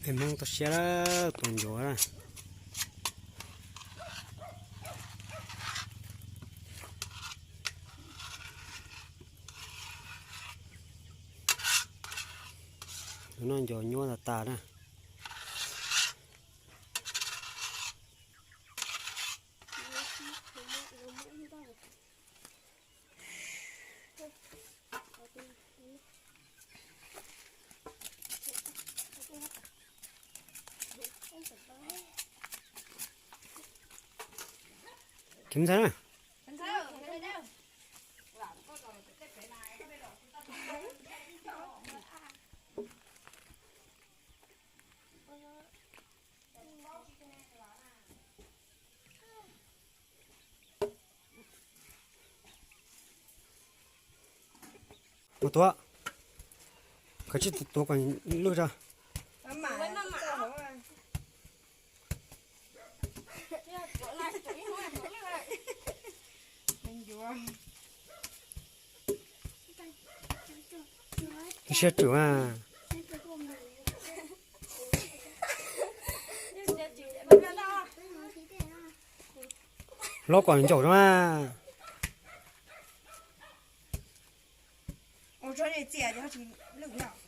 Peb Hmoob toj siab lawm, tua ncuav na. Tus no ncuav nyuaj tas tas na. Khiav ntxhais na. Mus tuav, koj tsis tuav kom lwj tso. Siab tsum a. Loj kom ncaum no a.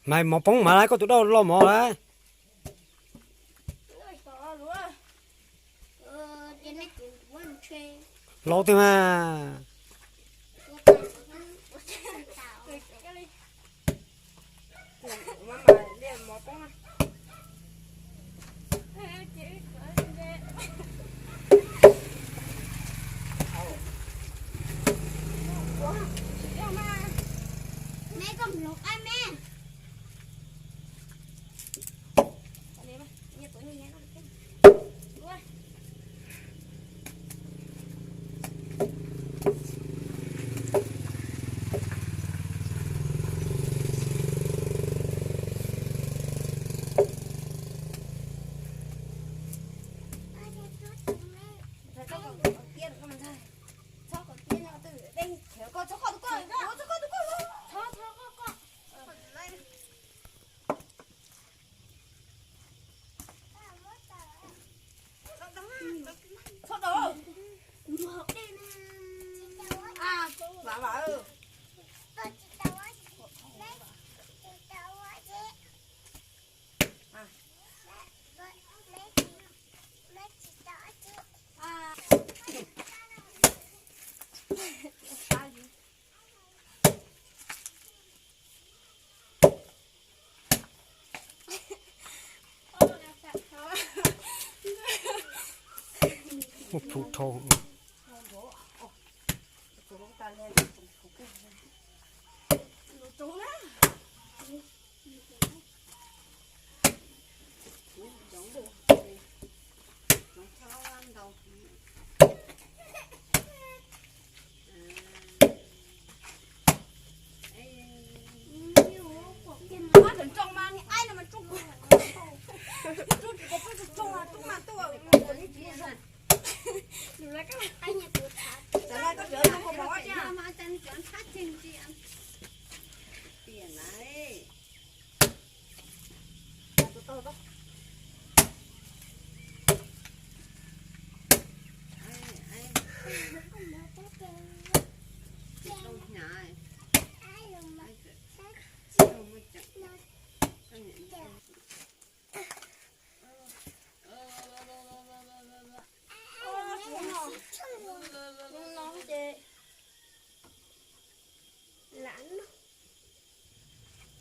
Mas mov poob mas lawm, koj tus dab loj mov lawm. Laus twg mas. Muaj plhu dhau.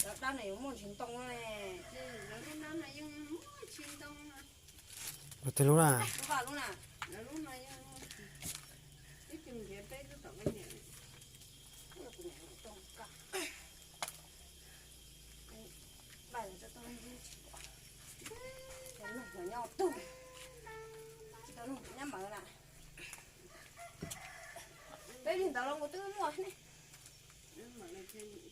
Lawv dab no yuav muaj ntsis ntoo ne. Lawv lub na. Lub na. Lub no yeej muaj tsis, twb tsis nrhiav peb lub tom peb niam. Kuv niam niam tau ka. Npaj tau tau tsis pom. Cov neeg no nyob tug, tsis tau neeg nyab mawv na. Peb li ntawd los kuv twb muaj ne.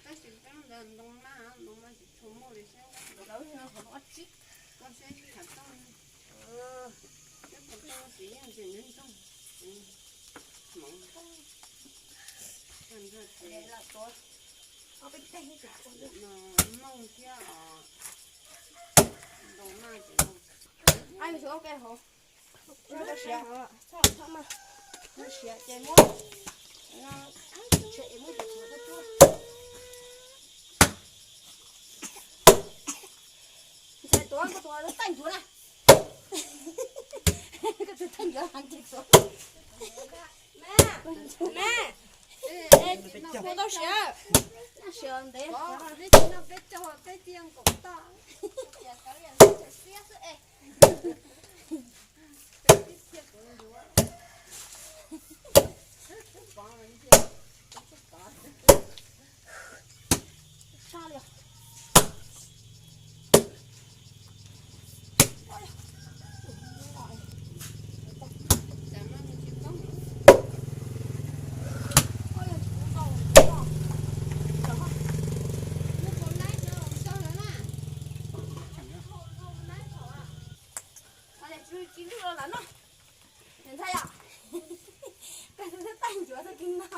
Tab sis peb ntawd ntoo maj, ntoo maj tsis tshua muaj li sab. Lawv no qhov no ob tsib, koj saib thav toj, thav toj tsis yeej tsis nyob ntoo. Hmoov, ntoo thiab os, ntoo maj Siav ces muab, muab cov txhuv tuaj. Ntxhais tuav koj tus taij ncuav na. Koj tus taij ncuav heev ces tuav. Ua tau siav. Siav ntev. Ntxhais yom, koj tus taij ncuav tau kis no na.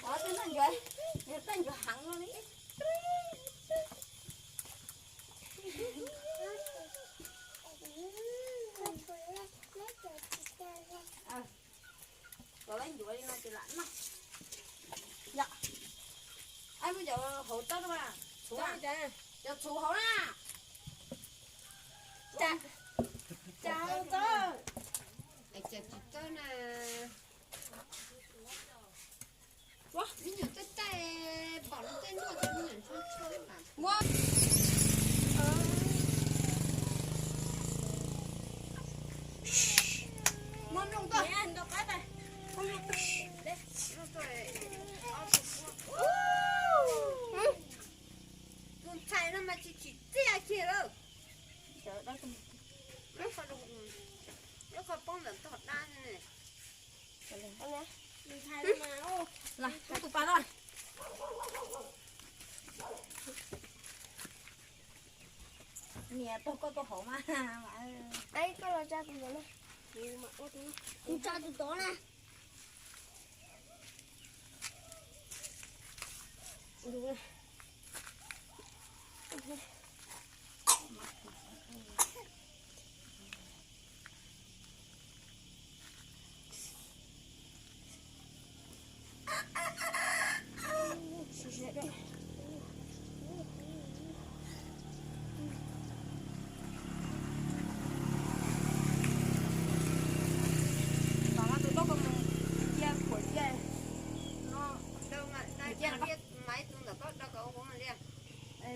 Ov, tus taij ncuav, taij ncuav heev no li. Los laib ncuav li no ces lam noj. Yom, muab cov hauv tsob rau, txhuv, cov txhuv hauv na. Cas hauv tsob, cas tsis txawj na. Me nyuam tej tej pom lub tej noj ces me nyuam tshoob tshoob mas. Muab, muab nplooj tuaj. Tus ntxhais no mas tsis tsim txiaj kiag lawm. Lub qhov poob ntawm tog dab ne. Tus pas no. Niam, tuag koj tuaj hauv mas. Koj los tsa tus ntawd na. Kuv tsa tus tod na.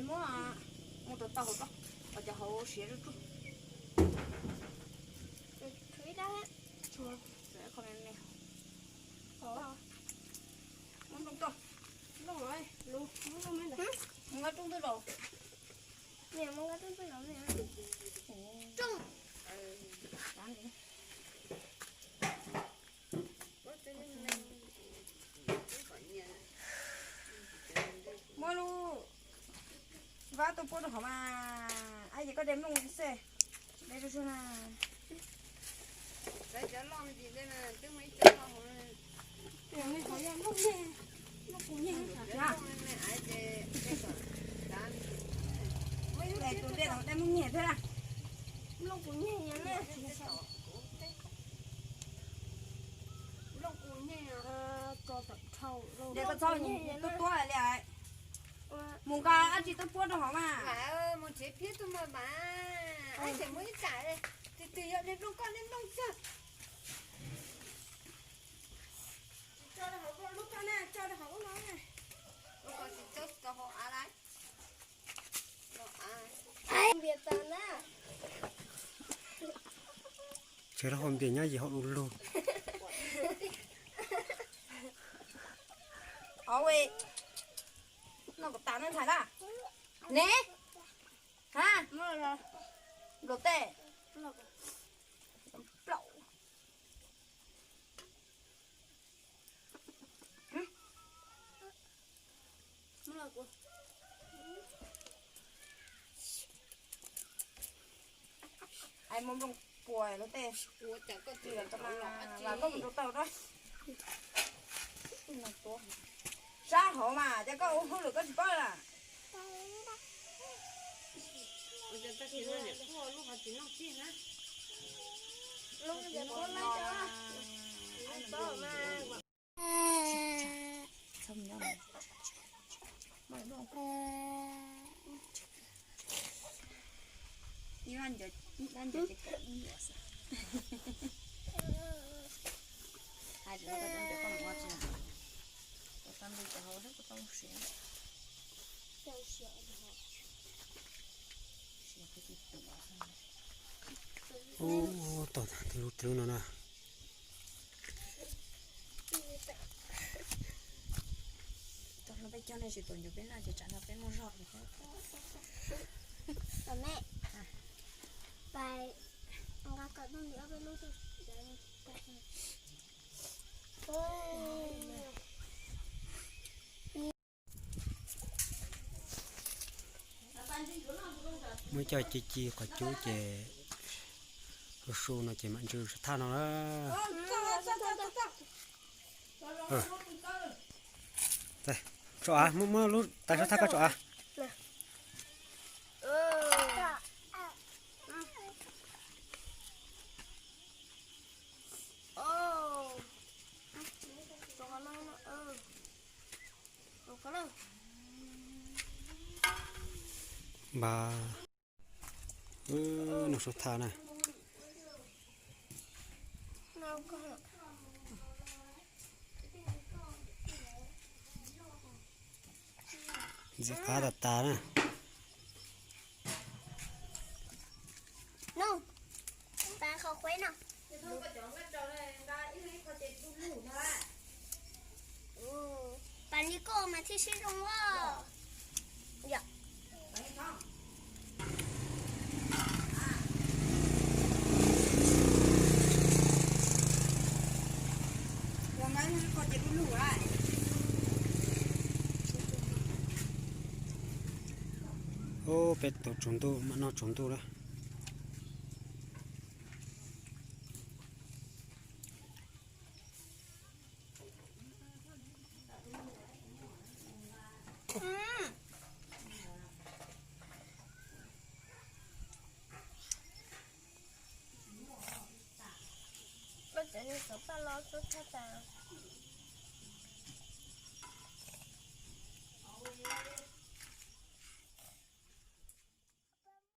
Muab, mus rau tau hauv tsob, cov hauv siav zuj zus. Muab nplooj tuaj. Nqa rooj tuaj los. Muab lub vab tuaj puab rau hauv mas. Ab, ces koj de nplooj xwb, de tsuag tsuag na. Tus dej no dej muaj nyiaj thiab na. Ces koj txhob tuab tuab li. Mus nqa dab tsi tuaj puab rau hauv mas. Mus tsev phiab tuaj mas mas. Ab, ces muaj ib tsam twg twg yog niag nplooj koj niag nplooj xwb. Tso rau hauv lub koj na, tso rau hauv lub no na. Lub ko tsis txawb tau hauv av lawm. Tsev rau hauv npias nyob yim hauv du lug. Ov, no kuv tas na ntxhais na. Ne, ha, nplaum tej, nplaum. Ais, muaj nplooj puas luag tej. Vam koj mus rau tau na. Sab hauv mas, cas koj ua hauj lwm koj tsis paub lawm. Ua cas tag kis no niam quaj lub hov tsis noj txiv na? Lub niam quaj laj cov. Ib ncov ces kaum ib ncov xwb. Hais tias koj cov ncov koj mus ua tsi, kuv tau nti cov hauv xwb kuv tau mus siav. Ub, tau tas lub twb no na. Tau los peb cog nej tsis tuaj ncuav peb noj ces tsam no peb muaj zog. Pais nqa kom tau nti ob peb lub. Muab coj ci ci qhov cub ces su su no ces mam ntsw sab thaj no na. Tso av, muab muab lub tais sab thaj koj tso av. Npag, noj sab thaj na. Ntxim qab tas tas na. Pam li koj mas thiaj sib zoo os. Ub, peb tau tsaus ntuj, mam noj tsaus ntuj lawm. Koj cov niag xov paj los xub thaj tas.